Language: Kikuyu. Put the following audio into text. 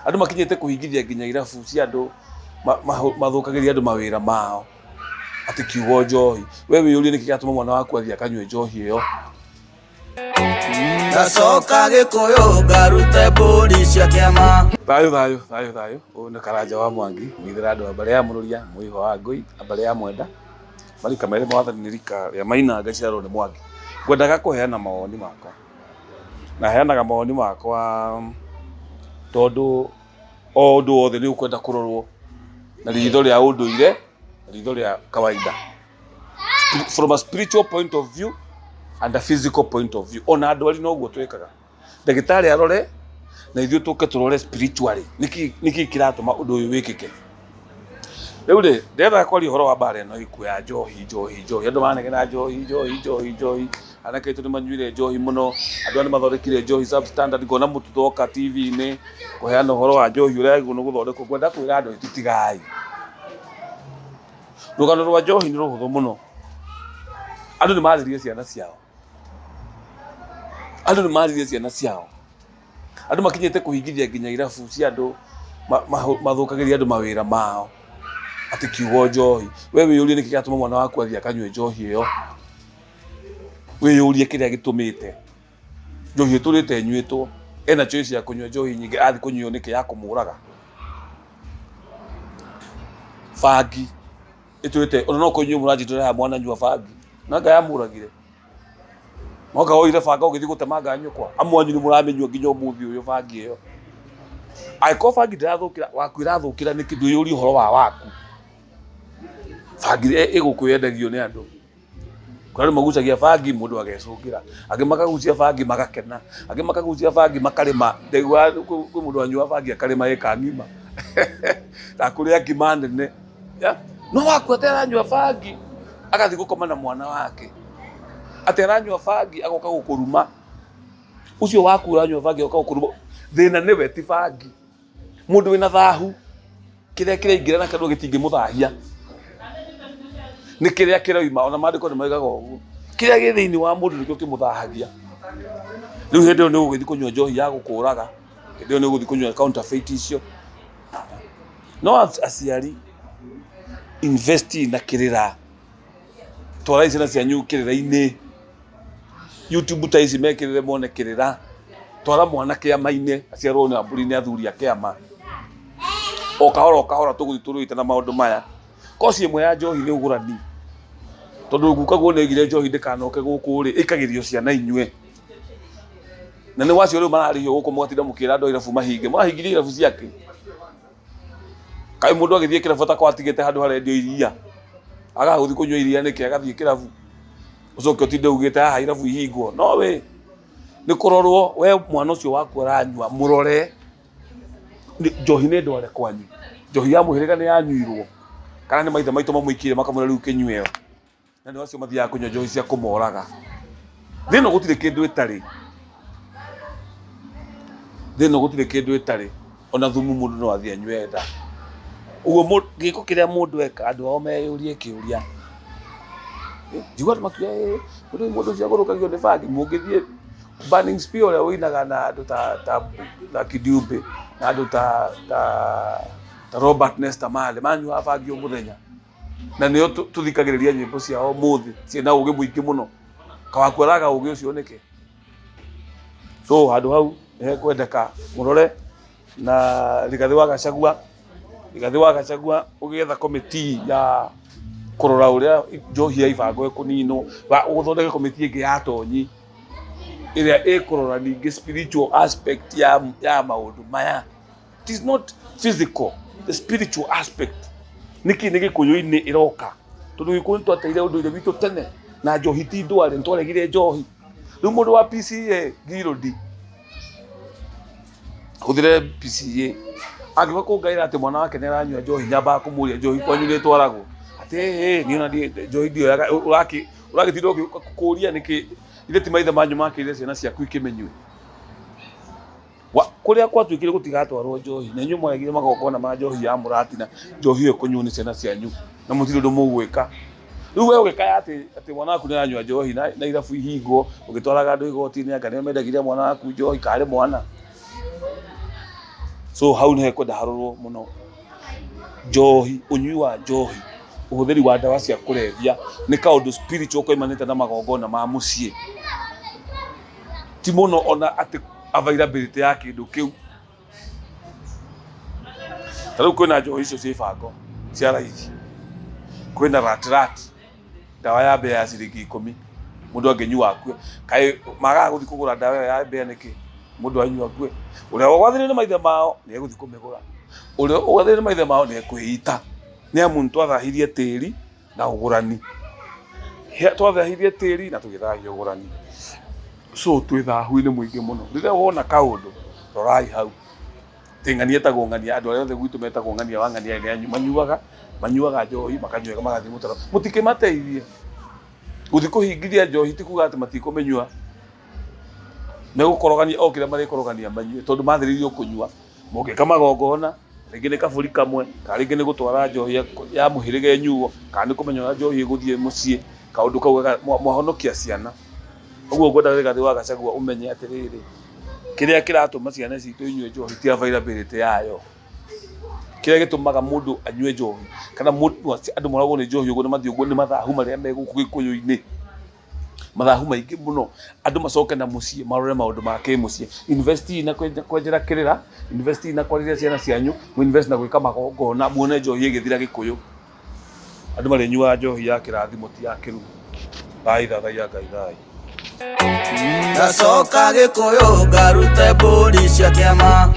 Andũ makinyĩte kũhingithia nginya irabu cia andũ mathũkagĩria andũ mawĩra mao atĩ kiugo njohi. We wĩyũrie nĩkĩ kĩratũma mwana waku athiĩ akanyue njohi ĩyo. Ngacoka Gĩkũyũ ngarute mbũri cia kĩama. Thayũ thayũ thayũ thayũ. Ũyũ nĩ Karanja wa Mwangi, mũithĩra andũ a mbarĩ ya Mũrũria, mũihwa wa Ngũi, a mbarĩ ya Mwenda. Marika merĩ ma wathani nĩ rika rĩa Maina ngaciarwo nĩ Mwangi. Ngwendaga kũheana mawoni makwa. Na heanaga mawoni makwa tondũ o ũndũ wothe nĩ ũkwenda kũrorwo na ritho rĩa ũndũire na ritho rĩa kawaida. From a spiritual point of view and a physical point of view. Ona ndwari noguo twĩkaga. Ndagĩtarĩ arore na ithuĩ tũke tũrore spiritually nĩkĩ kĩratũma ũndũ ũyũ wĩkĩke. Rĩu rĩ, ndĩrenda kwaria ũhoro wa mbara ĩno ĩkuo ya njohi njohi njohi, andũ maranegena njohi njohi njohi njohi, anake aitũ nĩ manyuire njohi mũno, andũ aya nĩ mathondekire njohi substandard, ngona mũtutho oka TV-inĩ kũheana ũhoro wa njohi ũrĩa yagĩrĩirwo nĩ gũthondekwo, ngwenda kwĩra andũ aitũ tigai. Rũgano rwa njohi nĩ rũhũthũ mũno, andũ nĩ maririe ciana ciao, andũ nĩ maririe ciana ciao. Andũ makinyĩte kũhingithia nginya irabu cia andũ mathũkagĩria andũ mawĩra mao atĩ kiugo njohi. We wĩyũrie nĩkĩ kĩratũma mwana waku athiĩ akanyue njohi ĩyo. Wĩyũrie kĩrĩa gĩtũmĩte njohi ĩtũrĩte ĩnyuĩtwo, ena choice ya kũnyua njohi nyingĩ athiĩ kũnyua nĩkĩ ya kũmũraga. Bangi ĩtũrĩte ona no korwo inyuĩ mũranjĩtĩra haha mwananyua bangi, no anga yamũragire. Mwaka woire banga ũgĩthiĩ gũtemanga nyũkwa, amwe anyu nĩ mũramĩnyua nginya ũmũthĩ ũyũ bangi ĩyo. Angĩkorwo bangi ndĩrathũkĩra waku ĩrathũkĩra nĩkĩ ndwĩyũrie ũhoro wa waku. Bangi ĩgũkũ yendagio nĩ andũ. Kũrĩ andũ magucagia bangi mũndũ agecũngĩra, angĩ makagucia bangi magakena, angĩ makagucia bangi makarĩma. Ndaiguaga kwĩ mũndũ wanyuaga bangi akarĩma ĩka ng'ima na kũrĩa ngima nene. No waku atĩ aranyua bangi agathiĩ gũkoma na mwana wake, atĩ aranyua bangi agoka gũkũruma, ũcio waku ũranyua bangi agoka gũkũruma, thĩna nĩwe ti bangi. Mũndũ wĩna thahu kĩrĩa kĩraingĩra na kanua gĩtingĩmũthahia, nĩ kĩrĩa kĩroima, ona maandĩko nĩ moigaga ũguo, kĩrĩa gĩ thĩinĩ wa mũndũ nĩkĩo kĩmũthahagia. Rĩu hĩndĩ ĩyo nĩ ũgũgĩthiĩ kũnyua njohi ya gũkũraga, hĩndĩ ĩyo nĩ ũgũthiĩ kũnyua counterfeit icio. No aciari invest na kĩrĩra, twarai ciana cianyu kĩrĩra-inĩ, YouTube ta ici mekĩrĩre mone kĩrĩra, twara mwana kĩama-inĩ aciarwo na mbũri nĩ athuri a kĩama, o kahora o kahora tũgũthiĩ tũrũĩte na maũndũ maya. Koci ĩmwe ya njohi nĩ ũgũrani, tondũ gukaguo nĩ oigire njohi ndĩkanoke gũkũ rĩ, ĩkagĩrio ciana inyue. Na nĩ wacio rĩu mararĩhio gũkũ mũgatinda mũkĩra andũ a irabu mahinge, mũrahingirie irabu ciakĩ? Kaĩ mũndũ agĩthiĩ kĩrabu atakoragwo atigĩte handũ harendio iria, agaga gũthiĩ kũnyua iria nĩkĩ agathiĩ kĩrabu, ũcoke ũtinde ugĩte haha irabu ihingwo, no wĩ nĩ kũrorwo we mwana ũcio waku aranyua mũrore, njohi nĩ ndware kwanyu, njohi ya mũhĩrĩga nĩ yanyuirwo, kana nĩ maithe maitũ mamũikĩire makamwĩra rĩu kĩnyue. Na nĩ acio mathiaga kũnyua njohi cia kũmoraga. Thĩ ĩno gũtirĩ kĩndũ ĩtarĩ, thĩ ĩno gũtirĩ kĩndũ ĩtarĩ, ona thumu mũndũ no athiĩ anyue nda. Ũguo gĩko kĩrĩa mũndũ eka andũ ao meyũrie kĩũria. Njiguaga andũ makiuga ĩĩ mũndũ ũcio agũrũkagio nĩ bangi, mũngĩthiĩ Burning Spear ũrĩa ũinaga na andũ ta ta Lucky Dube na andũ ta ta ta Robert Nesta Marley manyuaga bangi o mũthenya. Na nĩo tũthikagĩrĩria nyĩmbo ciao ũmũthĩ ciĩna ũgĩ mũingĩ mũno. Kawaku araga ũgĩ ũcio nĩkĩ? So handũ hau nĩ hekwendeka mũrore na Rigathĩ wa Gachagua, Rigathĩ wa Gachagua ũgĩetha committee ya kũrora ũrĩa njohi ya ibango ĩkũninwo, ũthondeke committee ĩngĩ ya atonyi ĩrĩa ĩkũrora ningĩ spiritual aspect ya maũndũ maya. It is not physical, the spiritual aspect. Nĩkĩ nĩ gĩkũyũ-inĩ ĩroka? Tondũ gĩkũyũ nĩ twateire ũndũire witũ tene na njohi ti ndware, nĩ twaregire njohi. Rĩu mũndũ wa PCEA Ngirũndi, hũthĩre PCEA, angĩũka kũngaĩra atĩ mwana wake nĩ aranyua njohi, nyambaga kũmũria njohi kwanyu nĩ ĩtwaragwo? Atĩ ĩĩ niĩ ona njohi ndioyaga, ũragĩtinda ũgĩũka kũria nĩkĩ? Githĩ ti maithe manyu makĩrire ciana ciaku ikĩmĩnyue? Kũrĩa gwatuĩkire gũtigatwarwo njohi, na inyuĩ mwaregire magongona ma njohi ya mũratina, njohi ĩyo ĩkũnyuo nĩ ciana cianyu, na mũtirĩ ũndũ mũgwĩka. Rĩu we ũgĩkaya atĩ atĩ mwana waku nĩ aranyua njohi na irabu ihingwo, ũgĩtwaraga andũ igoti-inĩ anga nĩo mendagĩria mwana waku njohi, karĩ mwana. So hau nĩ hekwenda harorwo mũno. Njohi, ũnyui wa njohi, ũhũthĩri wa ndawa cia kũrebia nĩ kaũndũ spiritual koimanĩte na magongona ma mũciĩ. Ti mũno ona atĩ availability ya kĩndũ kĩu. Ta rĩu kwĩna njohi icio ciĩ bango cia raithi, kwĩna rat rat, ndawa ya mbĩa ya ciringi ikũmi, mũndũ angĩnyua akue. Kaĩ magaga gũthiĩ kũgũra ndawa ĩyo ya mbĩa nĩkĩ? Mũndũ anyua akue. Ũrĩa ũgwathĩrĩirio nĩ maithe mao nĩ egũthiĩ kũmĩgũra, ũrĩa ũgwathĩrĩirio nĩ maithe mao nĩ ekwĩita. Nĩ amu nĩ twathahirie tĩri na ũgũrani, twathahirie tĩri na tũgĩthahia ũgũrani. So twĩ thahu-inĩ mũingĩ mũno. Rĩrĩa wona kaũndũ, rorai hau. Atĩ ng'ania etagwo ng'ania, andũ arĩa othe gwitũ metagwo ng'ania wa ng'ania nĩ manyuaga, manyuaga njohi, makanyua magathiĩ mũtaro. Mũtikĩmateithie. Gũthiĩ kũhingithia njohi ti kuga atĩ matikũmĩnyua. Megũkorogania o kĩrĩa marĩkorogania manyue tondũ mathĩrĩirio kũnyua. Mũngĩka magongona, rĩngĩ nĩ kabũri kamwe, kana rĩngĩ nĩ gũtwara njohi ya mũhĩrĩga ĩnyuo, kana nĩ kũmenya ũrĩa njohi ĩgũthiĩ mũciĩ, kaũndũ kau mwahonokia ciana. Ũguo ngwenda Rigathĩ wa Gachagua ũmenye atĩrĩrĩ, kĩrĩa kĩratũma ciana citũ inyue njohi ti availability yayo. Kĩrĩa gĩtũmaga mũndũ anyue njohi, kana mũndũ andũ moragwo nĩ njohi ũguo na mathiĩ ũguo nĩ mathahu marĩa me gũkũ gĩkũyũ-inĩ. Mathahu maingĩ mũno, andũ macoke na mũciĩ marore maũndũ ma kĩmũciĩ. Invest na kwenjera kĩrĩra, invest na kwarĩria ciana cianyu, mũ invest na gwĩka magongona, muone njohi ĩgĩthira gĩkũyũ. Andũ marĩnyuaga njohi ya kĩrathimo ti ya kĩrumi. Thai thathaiya Ngai thai. Ndacoka gĩkũyũ ngarute mbũri cia kĩama.